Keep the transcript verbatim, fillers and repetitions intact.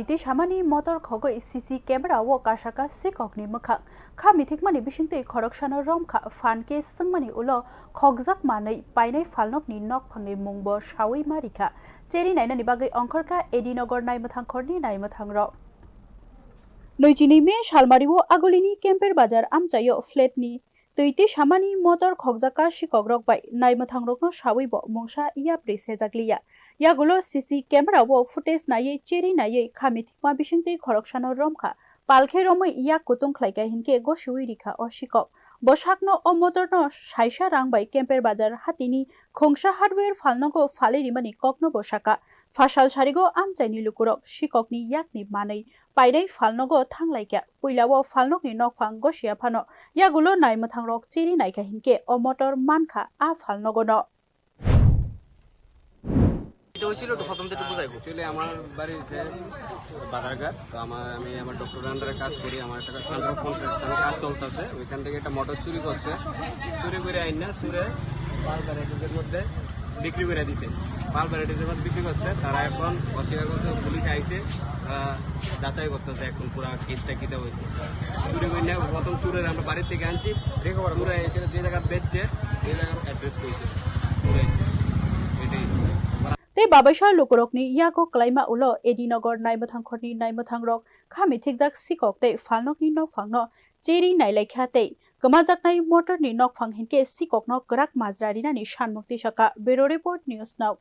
Twi samani motor khogwi C C camera o kasaka sikokni mwkhang. Kha mithikmani bisingtwi khoroksano romkha, phan khe swngmani ulo khokjak manwi painai phalnokni nokphangni mungbo sawi ma rikha. Cheri nainani bagwi ongkhorkha A D Nogor naimwthangkhorni naimwthangrok. Nui chini May salmario Agulini Kemper Bazar amchaio flatni twi twi samani motor khokjaka sikokrok bai naimwthangrokno sawibo mungsa yapri sejakliya. Yagulo C C camera o footage naiwi cheri naiwi kha mithikma bisingtwi khoroksano romkha, palkhe romwi yak kutung khlaikha hinkhe gosiwi rikha o sikok. Bwsakno o motorno saisa rang bai Kemper Bazar hatini Khungsa Hardware phalnogo phalwi rimani kokno bo saka. Phasal sarigo amchaini lukurok sikokni yakni manwi painai phalnogo thanglaikha. Puilao phalnokni nokphang gosia phano yagulo naimwthangrok chiri naikha hinkhe o motor mankha a phalnogono. এটা হয়েছিল একটু প্রথম থেকে বুঝাইবো। Actually আমার বাড়ি হচ্ছে বাজারঘাট, তো আমার, আমি আমার ডক্টর আন্ডারে কাজ করি, আমার একটা আন্ডার কনস্ট্রাকশন কাজ চলতেছে, ওইখান থেকে একটা মোটর চুরি করছে। চুরি করে আইন না চুরে পাল ব্যারেজের মধ্যে বিক্রি করে দিছে। পাল ব্যারেজের মধ্যে বিক্রি করছে, তারা এখন অস্বীকার করছে, পুলিশ আইছে, তারা যাচাই করতেছে এখন পুরা কেসটা কিতা হয়েছে। চুরি করে নিয়ে প্রথম চুরের আমরা বাড়ি থেকে আনছি, চুরে এসে যে জায়গা বেচছে, সেই জায়গার অ্যাড্রেস কইছে চুরে। এটাই। Tei babaisa lukurokni yago kwlaima ulo A D Nogor naimwthangkhorni naimwthangrok kha mithikjak sikok tei phalnokni nokphangno cheri nailaikha tei kwmajaknai motorni nokphang hinkhe sikokno kwrak majra rinani sanmung tisaka. Bureau Report, News Now.